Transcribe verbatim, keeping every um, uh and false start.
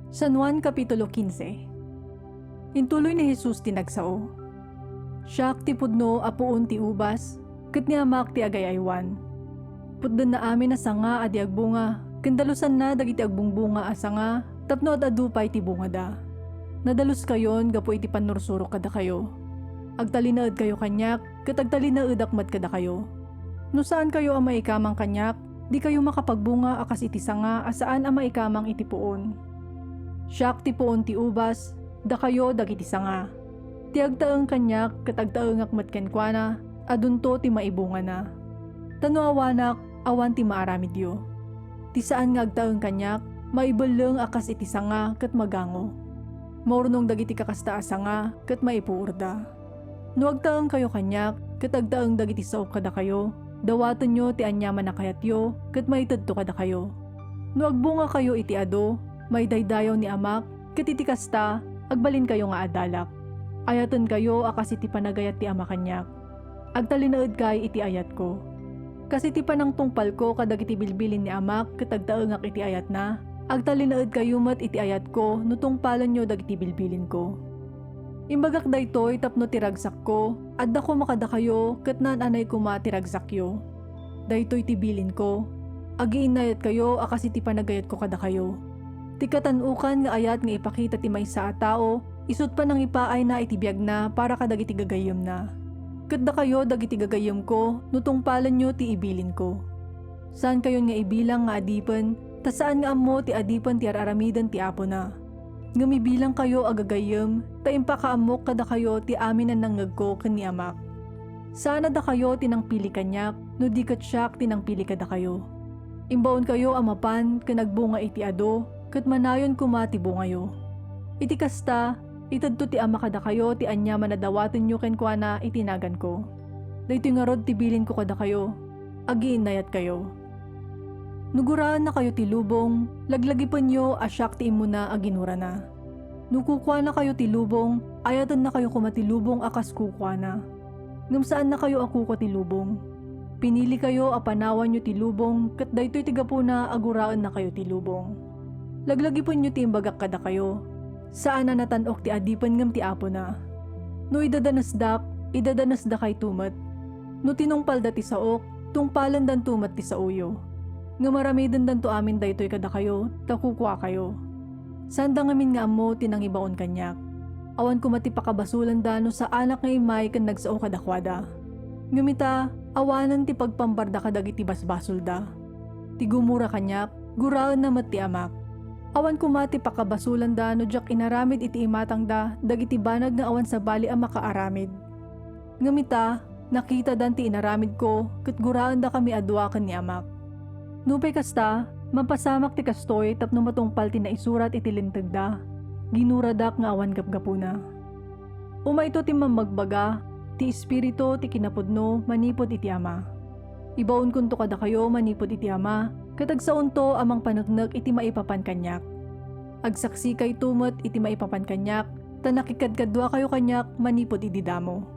San Juan Kapitulo quince. Intuloy ni Jesus ti nagsao, "Siak ti pudno a puon ti ubas, ket ni Amak ti agay-aywan. Putdenna amin a sanga a di agbunga, ken dalusanna dagiti agbungbunga a sanga tapno ad-adu pay ti bungada. Nadaluskayon gapu iti pannursurok kadakayo. Agtalinaedkayo kaniak, ket agtalinaedak met kadakayo. No saankayo a maikamang kaniak, dikayo makapagbunga a kas iti sanga a saan a maikamang iti puon. Siak ti puon ti ubas, dakayo dagiti sanga. Ti agtaeng kaniak ket agtaengak met kenkuana, adunto ti maibungana. Ta no awanak, awan ti maaramidyo. Ti saan nga agtaeng kaniak, maibelleng a kas iti sanga ket magango. Maurnong dagiti kakasta a sanga ket maipuorda. No agtaengkayo kaniak ket agtaeng dagiti saok kadakayo, dawatenyo ti aniaman a kayatyo ket maitedto kadakayo. No agbungakayo iti adu, maidaydayaw ni Amak, ket iti kasta, agbalinkayo nga adalak. Ayatenkayo a kas iti panagayat ti Ama kaniak. Agtalinaedkay iti ayatko. Kas iti panangtungpalko kadagiti bilbilin ni Amak ket agtaengak iti ayatna, agtalinaedkayo met iti ayatko no tungpalenyo dagiti bilbilinko. Imbagak daytoy tapno ti ragsakko, adda koma kadakayo ket naan-anay koma ti ragsakyo. Daytoy ti bilinko, agiinnayatkayo a kas iti panagayatko kadakayo. Ti katan-okan nga ayat nga ipakita ti maysa a tao, isut' panangipaayna iti biagna para kadagiti gagayyemna. Ket dakayo dagiti gagayyemko no tungpalenyo ti ibilinko. Saankayon nga ibilang nga adipen, ta saan nga ammo ti adipen ti ar-aramiden ti apona. Ngem ibilangkayo a gagayyem, ta impakaammok kadakayo ti amin a nangngegko ken ni Amak. Saan a dakayo ti nangpili kaniak, no di ket siak ti nangpili kadakayo. Imbaonkayo a mapan ken agbunga iti adu, ket manayon koma ti bungayo. Iti kasta, itedto ti Ama kadakayo ti aniaman a dawatenyo kenkuana iti naganko. Daytoy ngarud ti bilinko kadakayo, agiinnayatkayo. No guraennakayo ti lubong, laglagipenyo a siak ti immuna a ginurana. No kukuanakayo ti lubong, ayatennakayo koma ti lubong a kas kukuana. Ngem saannakayo a kukua ti lubong. Pinilikayo a panawanyo ti lubong, ket daytoy ti gapuna a guraennakayo ti lubong. Laglagipenyo ti imbagak kadakayo. Saan a natan-ok ti adipen ngem ti apona. No idadanesdak, idadanesdakayto met. No tinungpalda ti saok, tungpalendanto met ti saoyo. Ngem aramidendanto amin daytoy kadakayo, ta kukuakayo. Saanda ngamin nga ammo ti nangibaon kaniak. Awan koma ti pakabasolanda no saanak nga immay ken nagsao kadakuada. Ngem ita, awanen ti pagpambarda kadagiti basbasolda. Ti gumura kaniak, guraenna met ti Amak. Awan koma ti pakabasolanda no diak inaramid iti imatangda dagiti banag nga awan sabali a makaaramid. Ngem ita, nakitadan ti inaramidko ket guraendakami a dua ken ni Amak. Nupay kasta, mapasamak ti kastoy tapno matungpal ti naisurat iti lintegda, "Ginuradak nga awan gapgapuna." Umayto ti mammagbaga, ti Espiritu ti kinapudno manipud iti Ama. Ibaonkonto kadakayo manipud iti Ama, ket agsaonto a mangpaneknek iti maipapan kaniak. Agsaksikayto met iti maipapan kaniak, ta nakikadkaduakayo kaniak manipud idi damo.